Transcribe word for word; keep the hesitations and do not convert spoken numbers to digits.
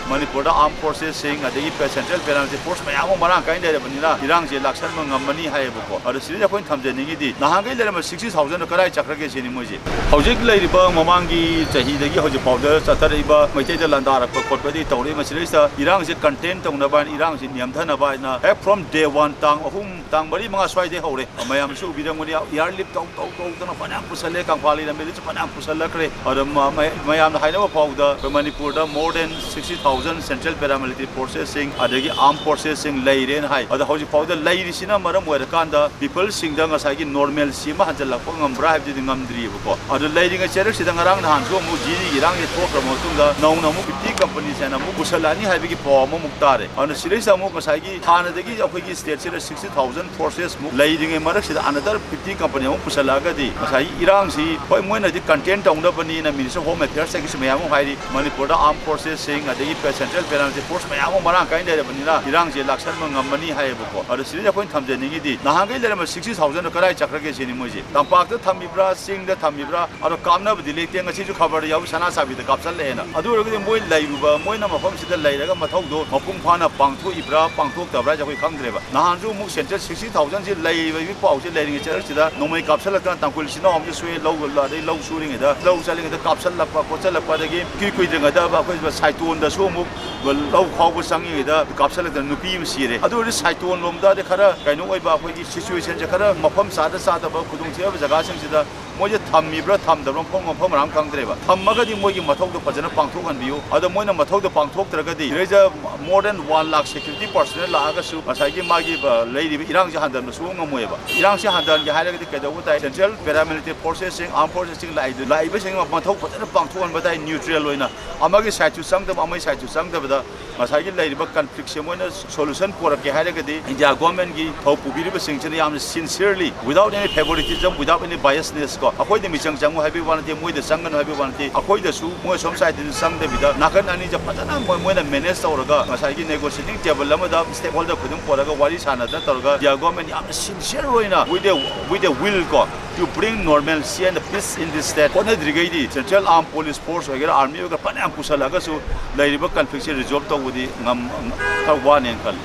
ꯃꯅꯤꯄꯨꯔꯗ armed forcesꯁꯤꯡ, ꯑꯗꯒꯤ central paramilitary force ꯃꯌꯥꯝ ꯑꯃ ꯃꯔꯥꯡ ꯀꯥꯏꯅ ꯂꯩꯔꯕꯅꯤꯅ ꯏꯔꯥꯡꯁꯦ ꯂꯥꯛꯁꯟꯕ ꯉꯝꯃꯅꯤ ꯍꯥꯏꯌꯦꯕꯀꯣ꯫ ꯑꯗꯣ ꯁꯤꯗꯩꯗ ꯑꯩꯈꯣꯏꯅ ꯊꯝꯖꯅꯤꯡꯉꯤꯗꯤ, ꯅꯍꯥꯟꯈꯩ ꯂꯩꯔꯝꯕ sixty thousand ꯀꯗꯥꯏ ꯆꯠꯈ꯭ꯔꯒꯦ ꯁꯤꯅꯤ ꯃꯣꯏꯁꯦ꯫ ꯍꯧꯖꯤꯛ ꯂꯩꯔꯤꯕ ꯃꯃꯥꯡꯒꯤ ꯆꯍꯤꯗꯒꯤ ꯍꯧꯖꯤꯛ ꯐꯥꯎꯗ ꯆꯠꯊꯔꯛꯏꯕ ꯃꯩꯇꯩꯗ ꯂꯥꯟꯗꯥꯔꯛꯄ ꯈꯣꯠꯄꯗꯤ ꯇꯧꯔꯛꯏ꯫ ꯃꯁꯤꯗꯩꯁꯤꯗ ꯏꯔꯥꯡꯁꯦ contain ꯇꯧꯅꯕ ꯍꯥꯏꯅ, ꯏꯔꯥꯡꯁꯦ ꯅꯦꯝꯊꯅꯕ ꯍꯥꯏꯅ, ꯍꯦꯛ from day one, ꯇꯥꯡ ꯑꯍꯨꯝ, ꯇꯥꯡ ꯃꯔꯤ ꯃꯉꯥ ꯁ꯭ꯋꯥꯏꯗꯩ ꯍꯧꯔꯦ꯫ ꯃꯌꯥꯝꯁꯨ ꯎꯕꯤꯔꯝꯒꯅꯤ, airlift ꯇꯧ ꯇꯧ ꯇꯧꯗꯅ ꯐꯅꯌꯥꯝ ꯄꯨꯁꯜꯂꯦ, ꯀꯪꯐꯥꯜ ꯏꯔꯝꯃꯦꯗꯁꯨ ꯐꯅꯌꯥꯝ ꯄꯨꯁꯜꯂꯛꯈ꯭ꯔꯦ꯫ ꯑꯗꯣ ꯃ-, ꯃ-, ꯃꯌꯥꯝꯅ ꯍꯥꯏꯅꯕ ꯐꯥꯎꯕꯗ ꯑꯩꯈꯣꯏ ꯃꯅꯤꯄꯨꯔꯗ more than sixty thousand central paramilitary forcesꯁꯤꯡ, ꯑꯗꯒꯤ armed forcesꯁꯤꯡ ꯂꯩꯔꯦꯅ ꯍꯥꯏ꯫ ꯑꯗꯣ ꯍꯧꯖꯤꯛ ꯐꯥꯎꯗ ꯂꯩꯔꯤꯁꯤꯅ ꯃꯔꯝ ꯑꯣꯏꯔꯀꯥꯟꯗ peopleꯁꯤꯡꯗ ꯉꯁꯥꯏꯒꯤ normalcy ꯑꯃ ꯍꯟꯖꯜꯂꯛꯄ ꯉꯝꯕ꯭ꯔꯥ ꯍꯥꯏꯕꯗꯨꯗꯤ ꯉꯝꯗ꯭ꯔꯤꯕꯀꯣ꯫ ꯑꯗꯣ ꯂꯩꯔꯤꯉꯩ ꯆꯩꯔꯛꯁꯤꯗ ꯉꯔꯥꯡ ꯅꯍꯥꯟꯁꯨ ꯑꯃꯨꯛ ꯖꯤꯔꯤꯒꯤ ꯏꯔꯥꯡꯁꯦ ꯊꯣꯛꯈ꯭ꯔꯕ ꯃꯇꯨꯡꯗ ꯅꯧꯅ ꯑꯃꯨꯛ fifty companies ꯍꯥꯏꯅ ꯑꯃꯨꯛ ꯄꯨꯁꯜꯂꯛꯑꯅꯤ ꯍꯥꯏꯕꯒꯤ ꯄꯥꯎ ꯑꯃꯃꯨꯛ ꯇꯥꯔꯦ꯫ ꯑꯗꯨꯅ ꯁꯤꯗꯩꯁꯤꯗ ꯑꯃꯨꯛ ꯉꯁꯥꯏꯒꯤ ꯍꯥꯟꯅꯗꯒꯤ ꯑꯩꯈꯣꯏꯒꯤ stateꯁꯤꯗ sixty thousand forcesꯃꯨꯛ ꯂꯩꯔꯤꯉꯩ ꯃꯔꯛꯁꯤꯗ another fifty company ꯑꯃꯨꯛ ꯄꯨꯁꯜꯂꯛꯑꯒꯗꯤ ꯉꯁꯥꯏꯒꯤ ꯏꯔꯥꯡꯁꯤ, ꯍꯣꯏ, ꯃꯣꯏꯅꯗꯤ contain ꯇꯧꯅꯕꯅꯤꯅ Ministry of Home Affairsꯇꯒꯤꯁꯨ ꯃꯌꯥꯝ ꯑꯃ ꯍꯥꯏꯔꯤ, ꯃꯅꯤꯄꯨꯔꯗ armed forcesꯁꯤꯡ, ꯑꯗꯒꯤ central paramilitary force ꯃꯌꯥꯝ ꯑꯃ ꯃꯔꯥꯡ ꯀꯥꯏꯅ ꯂꯩꯔꯕꯅꯤꯅ ꯏꯔꯥꯡꯁꯦ ꯂꯥꯛꯁꯟꯕ ꯉꯝꯃꯅꯤ ꯍꯥꯏꯌꯦꯕꯀꯣ꯫ ꯑꯗꯣ ꯁꯤꯗꯩꯗ ꯑꯩꯈꯣꯏꯅ ꯊꯝꯖꯅꯤꯡꯉꯤꯗꯤ, ꯅꯍꯥꯟꯈꯩ ꯂꯩꯔꯝꯕ sixty thousand ꯀꯗꯥꯏ ꯆꯠꯈ꯭ꯔꯒꯦ ꯁꯤꯅꯤ ꯃꯣꯏꯁꯦ꯫ ꯇꯝꯄꯥꯛꯇ ꯊꯝꯃꯤꯕ꯭ꯔꯥ, ꯆꯤꯡꯗ ꯊꯝꯃꯤꯕ꯭ꯔꯥ, ꯑꯗꯣ ꯀꯥꯞꯅꯕꯗꯤ ꯂꯩꯇꯦ꯫ ꯉꯁꯤꯁꯨ ꯈꯕꯔꯗ ꯌꯥꯎꯏ, ꯁꯅꯥ ꯁꯥꯕꯤꯗ ꯀꯥꯞꯁꯜꯂꯛꯑꯦꯅ꯫ ꯑꯗꯨ ꯑꯣꯏꯔꯒꯗꯤ ꯃꯣꯏ ꯂꯩꯔꯨꯕ, ꯃꯣꯏꯅ ꯃꯐꯝꯁꯤꯗ ꯂꯩꯔꯒ ꯃꯊꯧꯗꯣ ꯃꯄꯨꯡ ꯐꯥꯅ ꯄꯥꯡꯊꯣꯛꯏꯕ꯭ꯔꯥ, ꯄꯥꯡꯊꯣꯛꯇꯕ꯭ꯔꯥ ꯍꯥꯏꯁꯦ ꯑꯩꯈꯣꯏ ꯈꯪꯗ꯭ꯔꯦꯕ꯫ ꯅꯍꯥꯟꯁꯨ ꯑꯃꯨꯛ central sixty thousandꯁꯤ ꯂꯩꯕꯒꯤ ꯄꯥꯎꯁꯦ ꯂꯩꯔꯤꯉꯩ ꯆꯔꯛꯁꯤꯗ ꯅꯣꯡꯃꯩ ꯀꯥꯞꯁꯜꯂꯛꯇꯅ ꯇꯥꯡꯈꯨꯜ ꯏꯆꯤꯟ ꯏꯅꯥꯎ ꯑꯃꯁꯨ ꯁꯣꯛꯑꯦ, ꯂꯧ, ꯑꯗꯩ ꯂꯧ ꯁꯨꯔꯤꯉꯩꯗ, ꯂꯧ ꯆꯠꯂꯤꯉꯩꯗ ꯀꯥꯞꯁꯜꯂꯛꯄ ꯈꯣꯠꯆꯜꯂꯛꯄ, ꯑꯗꯒꯤ ꯏꯀꯨꯏ ꯀꯨꯏꯗ꯭ꯔꯤꯉꯩꯗ ꯑꯩꯈꯣꯏ ꯁꯥꯏꯇꯣꯟꯗꯁꯨ ꯑꯃꯨꯛ ꯂꯧ ꯈꯥꯎꯕ ꯆꯪꯉꯤꯉꯩꯗ ꯀꯥꯞꯁꯜꯂꯛꯇꯅ ꯅꯨꯄꯤ ꯑꯃ ꯁꯤꯔꯦ꯫ ꯑꯗꯨ ꯑꯣꯏꯔꯗꯤ ꯁꯥꯏꯇꯣꯟ ꯂꯣꯝꯗ ꯈꯔ ꯀꯩꯅꯣ ꯑꯣꯏꯕ, ꯑꯩꯈꯣꯏꯒꯤ situationꯁꯦ ꯈꯔ ꯃꯐꯝ ꯆꯥꯗ ꯆꯥꯗꯕ ꯈꯨꯗꯣꯡꯊꯤꯔꯕ ꯖꯒꯥꯁꯤꯡꯁꯤꯗ ꯃꯣꯏꯁꯦ ꯊꯝꯃꯤꯕ꯭ꯔꯥ ꯊꯝꯗꯕ꯭ꯔꯥ ꯃꯐꯝ, ꯃꯐꯝ ꯃꯔꯥꯡ ꯈꯪꯗ꯭ꯔꯦꯕ꯫ ꯊꯝꯃꯒꯗꯤ ꯃꯣꯏꯒꯤ ꯃꯊꯧꯗꯣ ꯐꯖꯅ ꯄꯥꯡꯊꯣꯛꯍꯟꯕꯤꯌꯨ꯫ ꯑꯗꯣ ꯃꯣꯏꯅ ꯃꯊꯧꯗꯣ ꯄꯥꯡꯊꯣꯛꯇ꯭ꯔꯒꯗꯤ ꯁꯤꯗꯩꯗ more than one lakh security personnel ꯂꯥꯛꯑꯒꯁꯨ ꯉꯁꯥꯏꯒꯤ ꯃꯥꯒꯤ, ꯑ, ꯂꯩꯔꯤꯕ ꯏꯔꯥꯡꯁꯦ ꯍꯟꯊꯍꯟꯕ ꯁꯨꯡꯉꯝ ꯉꯝꯃꯣꯏꯕ꯫ ꯏꯔꯥꯡꯁꯦ ꯍꯟꯊꯍꯟꯒꯦ ꯍꯥꯏꯔꯒꯗꯤ ꯀꯩꯗꯧꯕ ꯇꯥꯏ? Central paramilitary forcesꯁꯤꯡ, armed forcesꯁꯤꯡ ꯂꯥꯛꯏꯗꯨ-, ꯂꯥꯛꯏꯕꯁꯤꯡ ꯃꯊꯧ ꯐꯖꯅ ꯄꯥꯡꯊꯣꯛꯍꯟꯕ ꯇꯥꯏ, neutral ꯑꯣꯏꯅ꯫ ꯑꯃꯒꯤ sideꯁꯨ ꯆꯪꯗꯕ, ꯑꯃꯒꯤ sideꯁꯨ ꯆꯪꯗꯕꯗ ꯉꯁꯥꯏꯒꯤ ꯂꯩꯔꯤꯕ conflictꯁꯦ ꯃꯣꯏꯅ solution ꯄꯨꯔꯛꯀꯦ ꯍꯥꯏꯔꯒꯗꯤ India governmentꯀꯤ ꯊꯧ ꯄꯨꯕꯤꯔꯤꯕꯁꯤꯡꯁꯤꯅ ꯌꯥꯝꯅ sincerely, without any favoritism, without any biasness ꯑꯩꯈꯣꯏꯗ ꯃꯤꯆꯪ ꯆꯪꯉꯨ ꯍꯥꯏꯕꯒꯤ ꯋꯥ ꯅꯠꯇꯦ, ꯃꯣꯏꯗ ꯆꯪꯒꯅꯨ ꯍꯥꯏꯕꯒꯤ ꯋꯥ ꯅꯠꯇꯦ꯫ ꯑꯩꯈꯣꯏꯗꯁꯨ ꯃꯣꯏ ꯑꯁꯣꯝ ꯁꯥꯏꯠꯇꯁꯨ ꯆꯪꯗꯕꯤꯗ ꯅꯥꯀꯟ ꯑꯅꯤꯁꯦ ꯐꯖꯅ ꯃꯣꯏ, ꯃꯣꯏꯅ ꯃꯦꯅꯦꯖ ꯇꯧꯔꯒ ꯉꯁꯥꯏꯒꯤ ꯅꯦꯒꯣꯁꯤꯌꯦꯇꯤꯡ ꯇꯦꯕꯜ ꯑꯃꯗ ꯁ꯭ꯇꯦꯛ ꯍꯣꯜꯗꯔ ꯈꯨꯗꯤꯡ ꯄꯨꯔꯒ ꯋꯥꯔꯤ ꯁꯥꯟꯅꯗꯅ ꯇꯧꯔꯒ ꯏꯟꯗꯤꯌꯥ ꯒꯣꯔꯃꯦꯟ ꯌꯥꯝꯅ ꯁꯤꯟꯁꯤꯌꯔ ꯑꯣꯏꯅ with a, with a will ꯀꯣ, to bring normalcy and peace in this state ꯍꯣꯠꯅꯗ꯭ꯔꯤꯈꯩꯗꯤ central armed police force ꯑꯣꯏꯒꯦꯔꯥ, army ꯑꯣꯏꯒꯦꯔꯥ, ꯐꯅꯌꯥꯝ ꯄꯨꯁꯜꯂꯛꯑꯒꯁꯨ ꯂꯩꯔꯤꯕ ꯀꯟꯐ꯭ꯂꯤꯛꯁꯦ ꯔꯤꯖꯣꯜꯕ ꯇꯧꯕꯗꯤ ꯉꯝ-, ꯈꯔ ꯋꯥꯅꯦꯅ ꯈꯜꯂꯤ꯫